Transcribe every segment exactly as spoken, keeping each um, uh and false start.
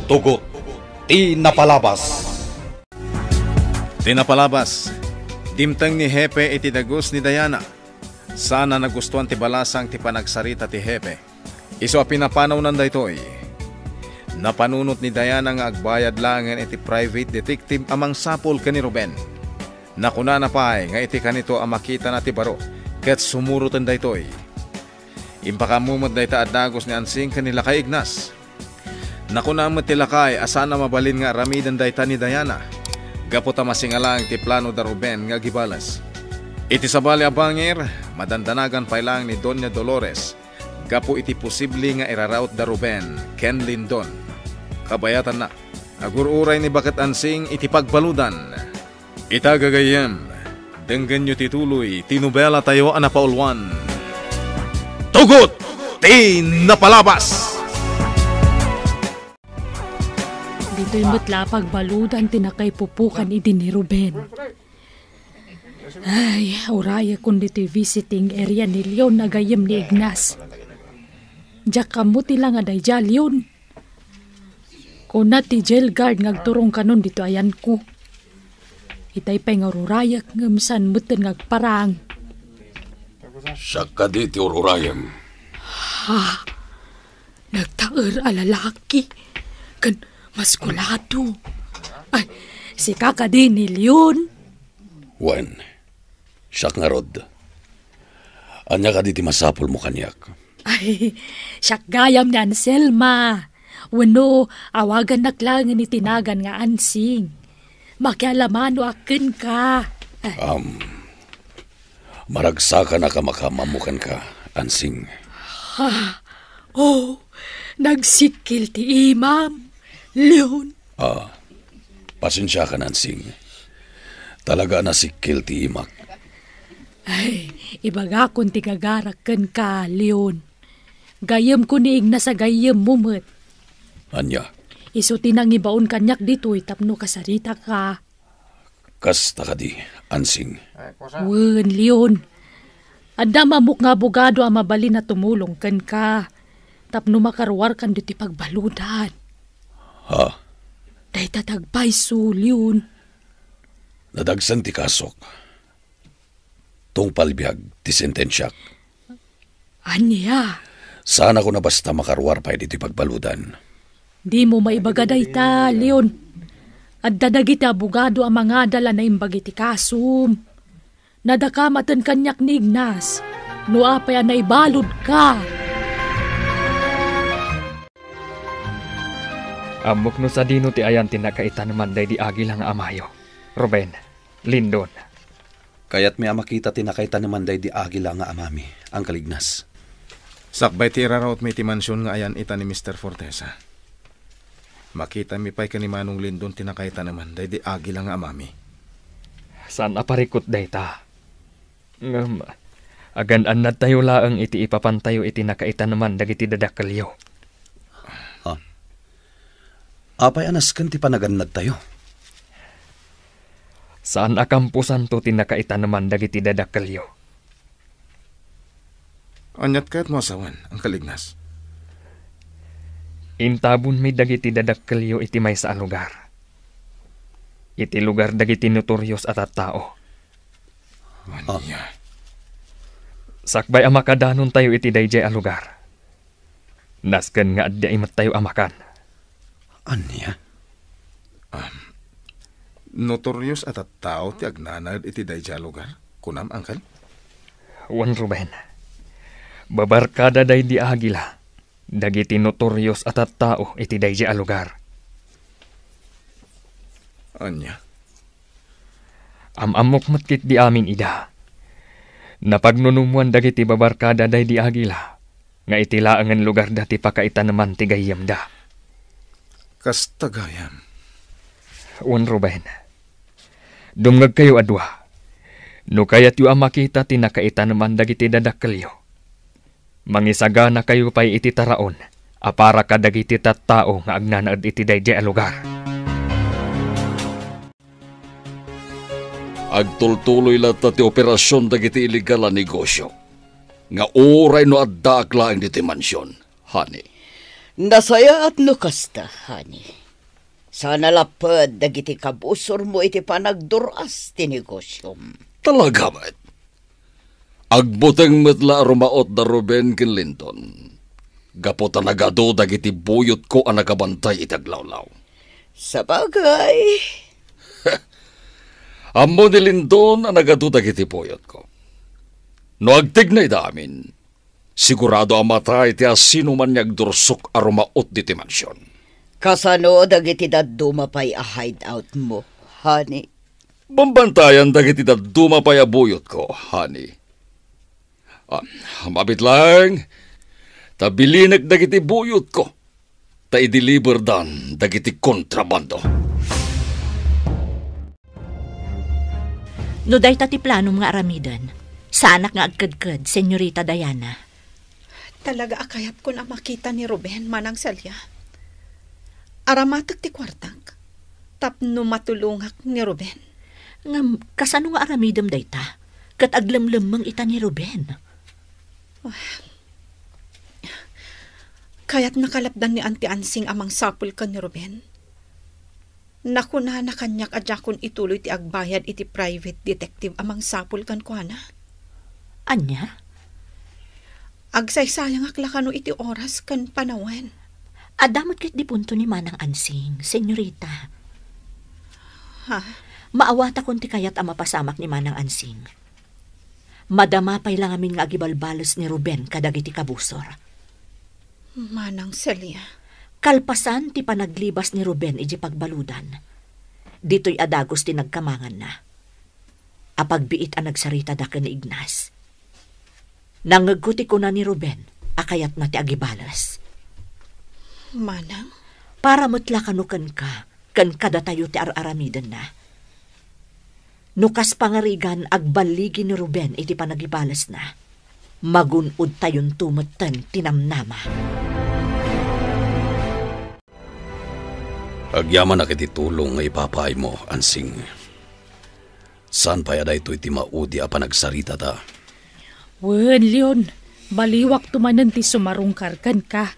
Tugot ti napalabas. Ti napalabas, dimteng ni Hepe iti dagus ni Diana. Saan a nagustuan ti balasang ti panagsarita ti Hepe. Isu a pinapanawnan daytoy, napanunot ni Diana nga agbayad laengen iti private detective a mangsapul ken ni Ruben. Nakunana pay nga iti kanito a makitana ti baro ket sumuroten daytoy. Impakaammo met dayta a dagus ni Ansing ken ni Lakay Ignas. Nakuna met ti lakay a saan a mabalin nga aramiden dayta ni Diana, gapu ta masinga laeng ti plano da Ruben nga agibales. Iti sabali a bangir, madandanagan pay laeng ni Doña Dolores gapu iti posible nga iraraut da Ruben ken Lindon. Kabayatanna, agur-uray ni Baket Ansing iti pagbaludan. Ita gagayyem, denggenyo ti tuloy ti nobela tayo a napauluan, Tugot ti Napalabas! Ditoy met la a pagbaludan ti nakaipupukan idi ni Ruben. Ay, urayekon ditoy visiting area ni Leon a gayyem ni Ignas. Diak ammo ti la nga daydiay a Leon. Kuna ti jail guard nga agturong kanon ditoy ayanko. Itay pay nga ururayek ngem saan metten nga agparang. Siak kadi ti ururayem. Ha? Nagtaer a lalaki ken maskulado. Ay, sika kadi ni Leon? Wen, siak ngarud. Ania kadi ti masapulmo kaniak? Ay, siak gayam ni Anselma. Wenno, awagannak laengen iti nagan nga Ansing. Makialamanoak kenka. Am, maragsakanak a makaammo kenka, Ansing. Ha? Oh, nagsikkil ti imam, Leon. Ah, pasensiakan, Ansing. Talaga a nasikkil ti imak. Ay, ibagakon ti gagarak kenka, Leon. Gayyemko ni Ignas a gayyemmo met. Ania? Isu ti nangibaon kaniak ditoy tapno kasaritaka. Kasta kadi, Ansing? Wen, Leon. Adda ammok nga abogado a mabalin a tumulong kenka tapno makaruarkan ditoy pagbaludan. Ha? Dayta ti agpayso, Leon. Nadagsen ti kasok. Tungpal biag ti sentensiak. Ania? Saanakon a basta makaruar pay ditoy pagbaludan. Dimo maibaga dayta, Leon. Adda dagiti abogado a mangadal a naimbag iti kasom. Nadakamaten kaniak ni Ignas no apay a naibaludka. Ammok no sadino ti ayan ti nakaitaneman daydi agila nga amayo. Ruben, Lindon. Kayatmi a makita ti nakaitaneman daydi agila nga amami, Uncle Ignas. Sakbay ti irarautmi iti mansion nga ayan ita ni Mister Fortesa, makitami pay ken ni Manong Lindon ti nakaitaneman daydi agila nga amami. Saan a parikut dayta. Ngem, agan-annadtayo laeng iti ipapantayo iti nakaitaneman dagiti dadakkelyo. Ha? Apay a nasken ti panagannadtayo? Saan a kamposanto ti nakaitaneman dagiti dadakkelyo. Aniat kayatmo a sawen, Uncle Ignas? Intabonmi dagiti dadakkelyo iti maysa a lugar. Iti lugar dagiti notorios a tattao. Ania? Sakbay a makadanontayo iti daydiay a lugar, nasken nga adda imettayo a makan. Ania? Am, notorios a tattao ti agnanaed iti daydiay a lugar, kunam, Uncle? Wen, Ruben. Babarkada daydi agila dagiti notorios a tattao iti daydiay a lugar. Ania? Am-ammok met ketdi amin ida. Napagnunumoan dagiti babarkada daydi agila nga iti laengen lugarda ti pakaitaneman ti gayyemda. Kasta gayam. Wen, Ruben. Dumngegkayo a dua. No kayatyo a makita ti nakaitaneman dagiti dadakkelyo, mangisaganakayo pay iti taraon a para kadagiti tattao nga agnanaed iti daydiay a lugar. Agtultuloy latta ti operasion dagiti illegal a negosio nga uray no addaak laeng ditoy mansion, honey. Nasayaat no kasta, honey. Saan a lapped dagiti kabusormo iti panagdur-as ti negosiom. Talaga met. Agbuteng met la a rumaot da Ruben ken Lindon. Gapu ta nagadu dagiti buyotko a nagabantay iti aglawlaw. Sabagay. Ammo ni Lindon a nagadu dagiti buyotko. No agtignayda amin, sigurado a matay ti asinoman nga agdursok a rumaot ditoy mansion. Kasano dagiti dadduma pay a hideout mo, honey? Bambantayan dagiti dadduma pay a buyotko, honey. Ah, mabit lang, ta bilinek dagiti buyotko, ta ideliverdan dagiti kontrabando. No dayta ti planom nga aramiden, saanak nga agkedked, Senyorita Diana. Talaga a kayatkon a makita ni Ruben, Manang Celia. Aramatek ti kuartak tapno matulongak ni Ruben. Ngem, kasano nga aramidem dayta? Ket aglemlemmeng ita ni Ruben. Kayatna kalapdan ni Auntie Ansing a mangsapul ken ni Ruben. Nakunana kaniak a diakon ituloy ti agbayad iti private detective a mangsapul kenkuana. Ania? Agsaysayangak la kano iti oras ken panawen. Adda met ket dipunto ni Manang Ansing, senyorita. Ha? Maawatakon ti kayat a mapasamak ni Manang Ansing. Madama pay la ngamin nga agibalbales ni Ruben kadagiti kabusor. Manang Celia. Kalpasan ti panaglibas ni Ruben idiay pagbaludan, ditoy a dagus ti nagkamanganna. Apagbiit a nagsaritada ken ni Ignas. Nangngegko ti kuna ni Ruben a kayatna ti agibales. Manang? Para met la kano kenka, ken kadatayo ti ar-aramidenna. No kas pangarigan agballigi ni Ruben iti panagibalesna, magun-odtayonto metten ti namnama. Agyamanak iti tulong nga ipapaaymo, Ansing. Saan pay a daytoy ti maudi a panagsaritada? Wen, Leon, baliwakto manen ti sumarungkar kenka.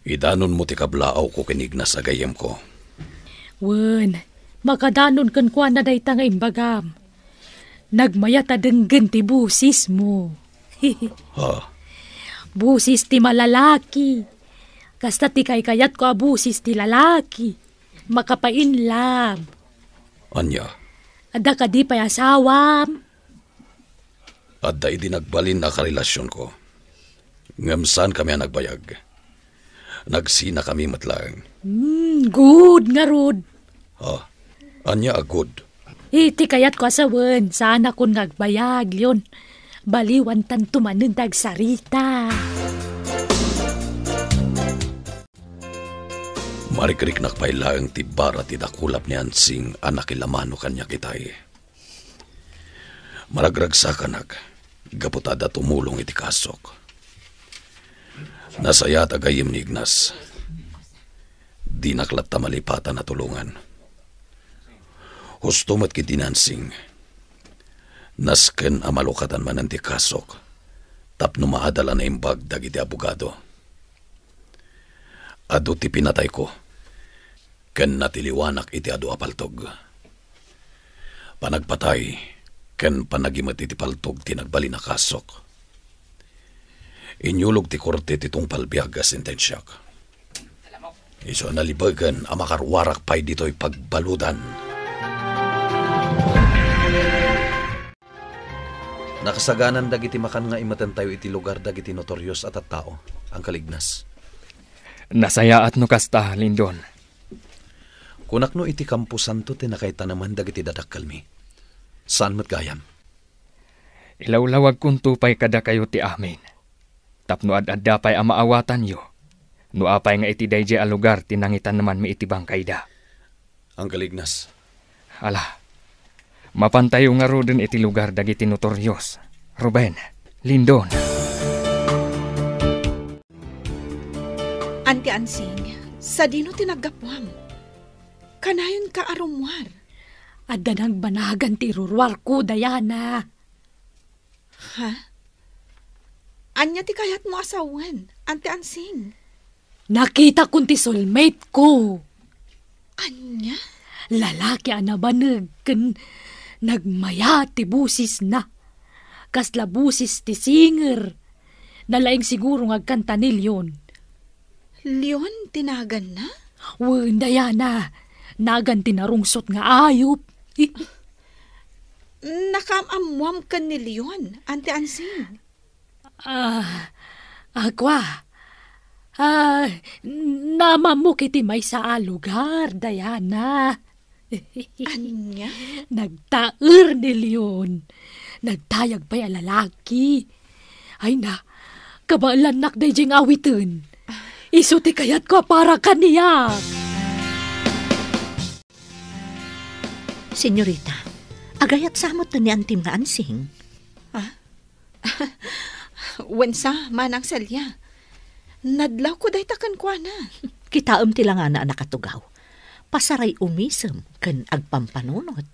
Idanonmo ti kablaawko ken ni Ignas a gayyemko. Wen, makadanon kenkuana dayta nga imbagam. Nagmayat a denggen ti bosismo. Ha? Bosis ti malalaki. Kasta ti kaykayatko a bosis ti lalaki. Makapain love. Ania? Adda kadi pay asawam? Adda idi nagbalin a karelasionko. Ngem saankami a nagbayag. Nagsinakami met laeng. Hmm, good ngarud. Ha? Ania a good? Iti kayatko a sawen, saanakon nga agbayag, Leon. Baliwantanto manen ti agsarita. Marikriknak pay laeng ti bara ti dakulap ni Ansing a nakilamano kaniak itay. Maragragsakanak gapu ta adda tumulong iti kasok. Nasayaat a gayyem ni Ignas. Dinak latta malipatan a tulongan. Husto met ketdi ni Ansing. Nasken a malukatan manen ti kasok tapno maadal a naimbag dagiti abogado. Adu ti pinatayko, ken natiliwanak iti adu a paltog. Panagpatay ken panagimet iti paltog ti nagbalin a kasok. Inyulog ti korte ti tungpal biag a sentensiak. Isu a nalibeken a makaruarak pay ditoy pagbaludan. Nakasaganan dagiti makan nga imatentayo iti lugar dagiti notorios a tattao, Uncle Ignas. Nasayaat no kasta, Lindon. Kunak no iti kamposanto ti nakaitaneman dagiti dadakkelmi. Saan met gayam? Ilawlawagkonto pay kadakayo ti amin, tapno ad-adda pay a maawatanyo no apay nga iti daydiay a lugar ti nangitanemanmi iti bangkayda. Uncle Ignas. Ala, mapantayo ngaruden iti lugar dagiti notorios, Ruben, Lindon. Auntie Ansing, sadino ti naggapuam? Kanayonka a rummuar. Adda nagbanagan ti iruruarko, Diana. Ha? Ania ti kayatmo a sawen, Auntie Ansing? Nakitakon ti soulmate ko. Ania? Lalaki a nabaneg ken nagmayat ti bosesna. Kasla boses ti singer. Nalaing siguro nga agkanta ni Leon. Leon ti naganna? Wen, Diana. Nagan ti narungsot nga ayup. Nakaam-ammoam ken ni Leon, Auntie Ansing? Ah, ah, kua. Ah, naammoak iti maysa a lugar, Diana. Ania? Nagtaer ni Leon. Nagtayag pay a lalaki. Ay na, kabaelannak daydiay nga awiten. Isu ti kayatko a para kaniak. Senyorita, agayat sa met ni antim nga Ansing? Ah? Wen sa, Manang Celia. Nadlawko dayta kenkuana. Kitaem ti langana a nakatugaw. Pasaray umisem ken agpampanunot.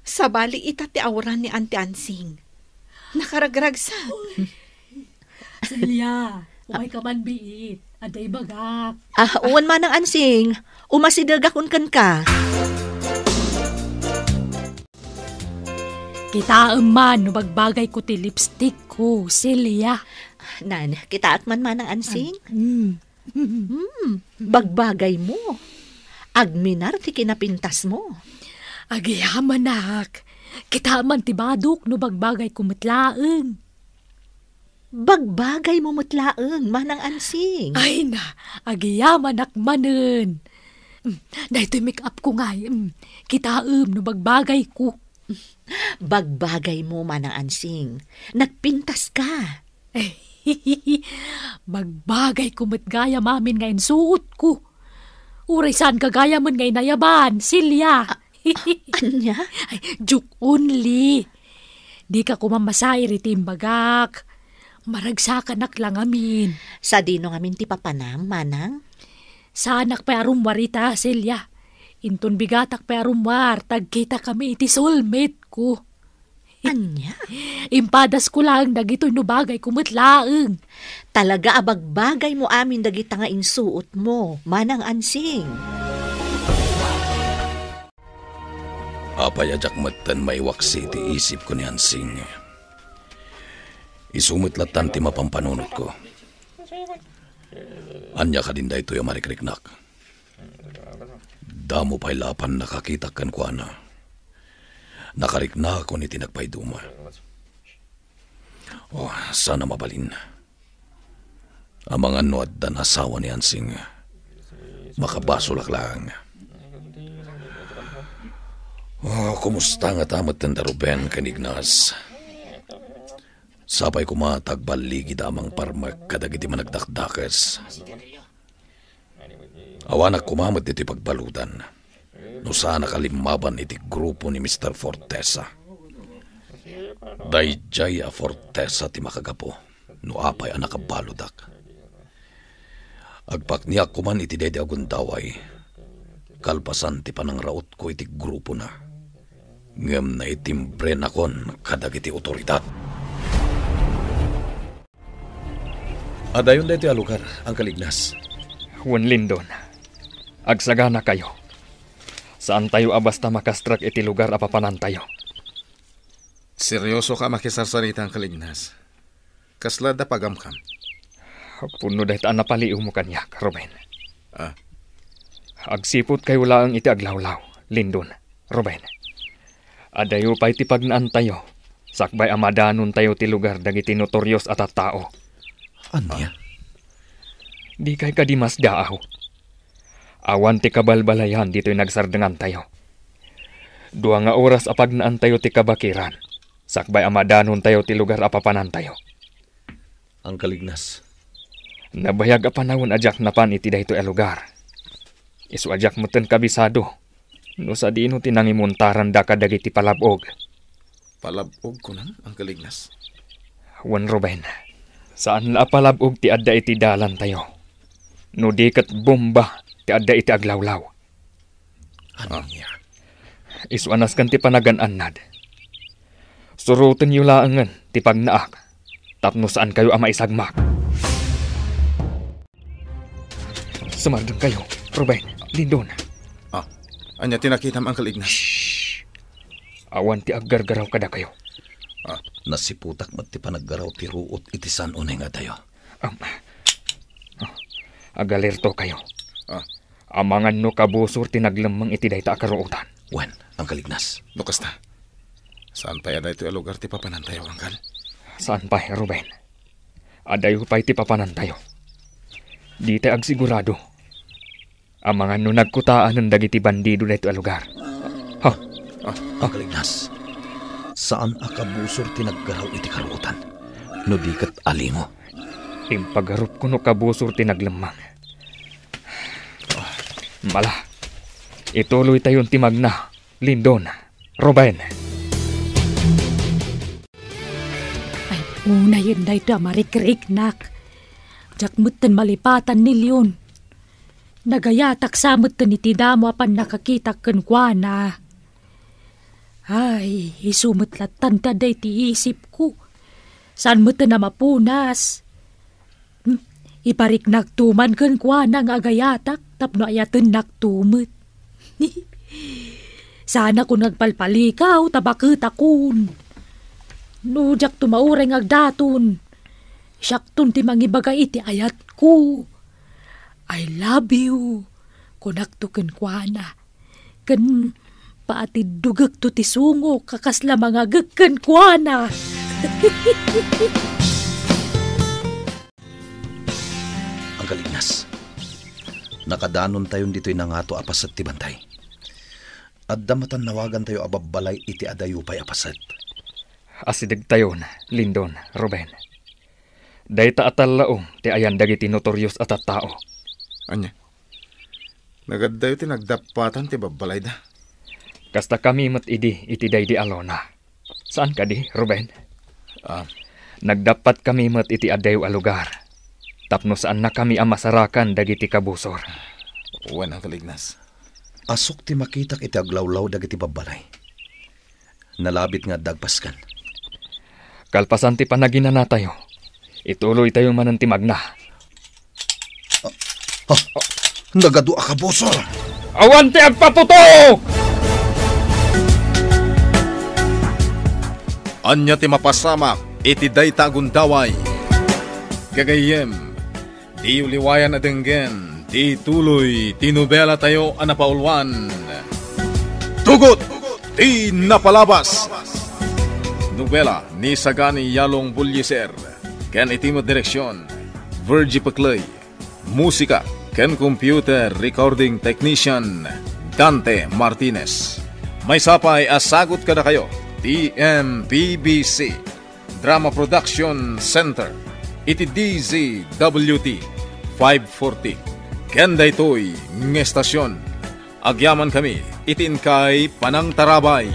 Sabali ita ti aura ni Auntie Ansing. Nakaragragsak. Celia, umayka man biit. Adda ibagak. Ah, wen, Manang Ansing, umasidegakon kenka. Kitaem man no bagbagayko ti lipstick ko, Celia. Nan, kitaak man, Manang Ansing. Mm. Hmm, bagbagay mo. Agminar ti kinapintas mo. Agyamanak. Kitaem man ti badok no bagbagayko met laeng. Bagbagay mo met laeng, Manang Ansing. Ay na, agyamanak manen. Mm, daytoy make-up ko ngay. Mm, kitaem no bagbagayko. Bagbagay mo, Manang Ansing. Nagpintas ka. Bagbagay ko met gayam amin nga insuot ko. Uray saan ka gayamen nga inayaban, Celia. Ania? Ay, joke only. Dika koma masair iti imbagak. Maragsakanak la ngamin. Sadino ngamin ti papanam, Manang? Saanak pay a rummuar ita, Celia. Inton bigatak pay a rummuar, ta agkitakami iti soulmate ko. Ania? Impadasko laeng dagitoy no bagayko met laeng. Talaga a bagbagay mo amin dagita nga insuot mo, Manang Ansing. Apay a diak metten maiwaksi ti isipko ni Ansing? Isu met lattan ti mapampanunotko. Ania kadin daytoy a marikriknak? Damo pay la a pannakakitak kenkuana. Nakariknakon iti nagpayduma. Oh, saan a mabalin. Amangan no addan asawa ni Ansing. Makabasolak laeng. Oh, kumusta ngata metten da Ruben ken Ignas? Sapay koma ta agballigida a mangparmek kadagiti managdakdakes. Awanak koma met ditoy pagbaludan no saanak a limmaban iti grupo ni Mister Fortesa. Daydiay a Fortesa ti makagapu no apay a nakabaludak. Agpakniak koman iti daydi a gundaway, kalpasan ti panangrautko iti grupona. Ngem naitimbrenakon kadagiti otoridad. Adayon daytoy a lugar, Uncle Ignas. Wen, Lindon. Agsaganakayo. Saantayo a basta makastrek iti lugar a papanantayo. Seryoso ka a makisarsarita, Uncle Ignas. Kasla adda pagamkam? Pudno dayta a napaliiwmo kaniak, Ruben. Ah. Agsiputkayo laeng iti aglawlaw, Lindon, Ruben. Adayo pay ti pagnaantayo, sakbay a madanontayo ti lugar dagiti notorios a tattao. Ania? Dikay kadi masdaaw? Awan ti kabalbalayan ditoy nagsardengantayo. Dua nga oras a pagnaantayo ti kabakiran, sakbay a madanontayo ti lugar a papanantayo. Uncle Ignas. Nabayag a panawen a diak napan iti daytoy a lugar. Isu a diak metten kabisado no sadino ti nangimuntaranda kadagiti palab-og. Palab-og, kunam, Uncle Ignas? Wen, Ruben. Saan la a palab-og ti adda iti dalantayo, no di ket bomba ti adda iti aglawlaw. Ania? Isu a nasken ti panagan-annad. Surotenyo laengen ti pagnaak tapno saankayo a maisagmak. Sumardengkayo, Ruben, Lindon. Ah, ania ti nakitam, Uncle Ignas? Shh! Awan ti aggargaraw kadakayo. Ah. Nasiputak met ti panaggaraw ti ruot iti saan unay nga adayo. Um, ah, agalerto kayo. Ah. Amangan no kabusor ti naglemmeng iti dayta a karuotan. Wen, Uncle Ignas. No kasta, saan pay a daytoy a lugar ti papanantayo, Uncle? Saan pay, Ruben. Adayo pay ti papanantayo. Ditay agsigurado. Amangan no nagkutaanen dagiti bandido daytoy a lugar. Ha? Ah, Uncle Ignas, saan a kabusor ti naggaraw iti karuotan, no di ket alingo. Impagarupko no kabusor ti naglemmeng. Mala, ituloytayon ti magna, Lindon, Ruben. Ay, unayen daytoy a marikriknak. Diak metten malipatan ni Leon. Nagayatak sa metten iti damo a pannakakitak kenkuana. Ay, isu met lattan ti adda iti isipko. Saan metten a mapunas. Hmm, ipariknakto man kenkuana nga agayatak tapno ayatennakto met. Saanakon nga agpalpalikaw ta baketakon. No diakto mauray nga agdaton, siakton ti mangibaga iti ayatko. "I love you," kunakto kenkuana. Ken paatiddugekto ti sungok a kasla mangagek kenkuana. Uncle Ignas, nakadanontayon ditoy nangato a paset ti bantay. Adda matannawagantayo a babbalay iti adayo pay a paset. Asidegtayon, Lindon, Ruben. Dayta a tallaong ti ayan dagiti notorios a tattao. Ania? Nagaddayo ti nagdappatan ti babbalayda. Kasta kami met idi iti daydi a lona. Saan kadi, Ruben? Ah. Nagdappat kami met iti adayo a lugar. Tapno saannakami a masarakan dagiti kabusor. Wen, Uncle Ignas. Asuk ti makitak iti aglawlaw dagiti babbalay. Nalabit nga adda agpasken. Kalpasan ti panaginanatayo, ituloytayo manen ti magna. Ah, ah, nagadu a kabusor! Awan ti agpaputo! Ania ti mapasamak iti dayta a gundaway? Gagayyem, diyo liwayan a denggen ti tuloy ti nobelatayo a napauluan, Tugot ti Napalabas. Nobela ni Sagani Yalong Bullieser, ken iti met direksion, Virgie Pecley. Musika ken computer recording technician, Dante Martinez. Maysa pay a sagut kadakayo ti M P B C Drama Production Center iti D Z W T five forty. Ken daytoy nga estasion, agyamankami iti inkay panangtarabay.